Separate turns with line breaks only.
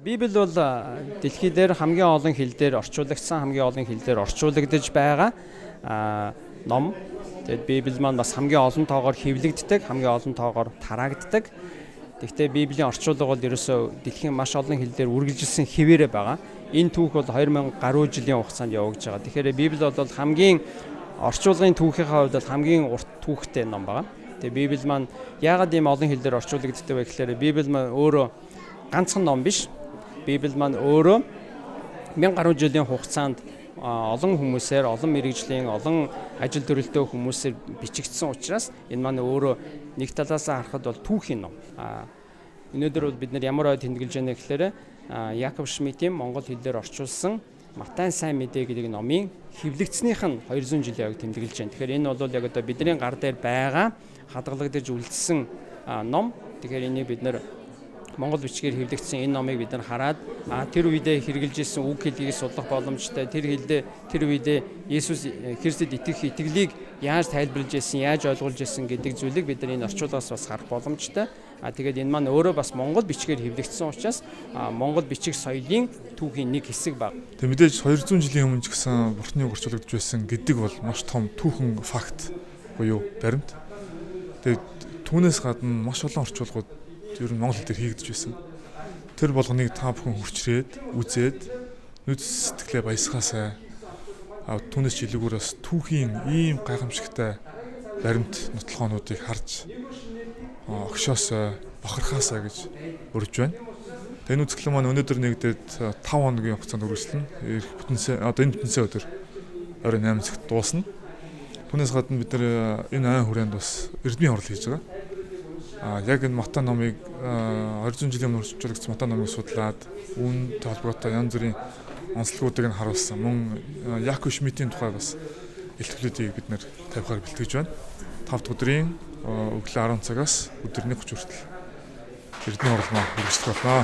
Библи бол дэлхий дээр хамгийн олон хэл дээр орчуулагдсан, хамгийн олон хэл дээр орчуулагдаж байгаа ном. Тэгээд Библи маань бас хамгийн олон тоогоор хэвлэгддэг, хамгийн олон тоогоор тараагддаг. Тэгэхдээ Библийн орчуулга бол ерөөсөө дэлхийн маш олон хэл дээр үргэлжилсэн хэвээрээ байгаа. Энэ түүх бол 2000 гаруй жилийн хугацаанд явагдаж байгаа. Тэгэхээр Библи бол хамгийн орчуулгын түүхийнхээ хувьд бол хамгийн урт түүхтэй ном байгаа. Тэгээ Библи маань яагаад ийм олон хэл дээр орчуулагддаг вэ гэхээр Библи маань өөрөө ганцхан ном биш. Библи маань өөрөө 1000 гаруй жилийн хугацаанд олон хүмүүсээр, олон мэргэжлийн, олон ажил төрөлтөө хүмүүсээр бичигдсэн учраас энэ маань өөрөө нэг талаас нь харахад бол түүхийн ном. Өнөөдөр бол бид нар ямар ой тэмдэглэж байна гэхээр Якоб Шмидтийн монгол хэлээр орчуулсан Матай сайн мэдээ гэдэг номын хэвлэгдснийх нь 200 жилийн ойг тэмдэглэж байна. Тэгэхээр энэ бол яг одоо бидний гар дээр байгаа хадгалагдаж үлдсэн ном. Тэгэхээр энийг бид нар монгол бичгээр хэвлэгдсэн энэ номыг бид нар хараад тэр үедээ хэрэглэж исэн үг хэлгийг судлах боломжтой. Тэр хэлдээ тэр үедээ Есүс Христэд итгэх итгэлийг яаж тайлбарлаж исэн, яаж ойлгуулж исэн гэдэг зүйлийг бид нар энэ орчуулгаас бас харах боломжтой. Тэгээд энэ маань өөрөө бас монгол бичгээр хэвлэгдсэн учраас монгол бичиг соёлын түүхийн нэг хэсэг баг.
Тэгээд мэдээж 200 жилийн өмнө ч гэсэн Бурхны үг орчуулагдж байсан гэдэг бол маш том түүхэн факт буюу баримт. Тэгээд түүнээс гадна маш олон орчуулгууд ер нь монгол хэл дээр хийгдэж байсан. Тэр болгоныг та бүхэн хүчрээд, үзээд нүд сэтгэлээ баясгаасай. Түүнээс ч илүүгээр бас түүхийн ийм гайхамшигтай баримт нотлохоонуудыг харж огшоосой, бахархаасай гэж урьж байна. Тэгээ энэ үзэсгэлэн маань өнөөдөр нэгдээд 5 хоногийн хугацаанд үргэлжлэнэ. Ирэх бүтэнсээ одоо энэ бүтэнсээ өдөр орой 8 цагт дуусна. Түүнээс гадна бид нар энэ айн хүрээнд бас эрдмийн хурал хийж байгаа. Яг энэ Матай номыг 200 жилийн өмнө орчуулагдсан Матай номыг судлаад үүнтэй холбоотой янз бүрийн онцлогуудыг нь харуулсан. Мөн Яков Шмидтийн тухай бас илтгэлүүдийг бид нэр тавихаар бэлтгэж байна. 5 дахь өдрийн өглөө 10 цагаас өдөрний 30 хүртэл эрдмийн хурал маань үргэлжлэх болно.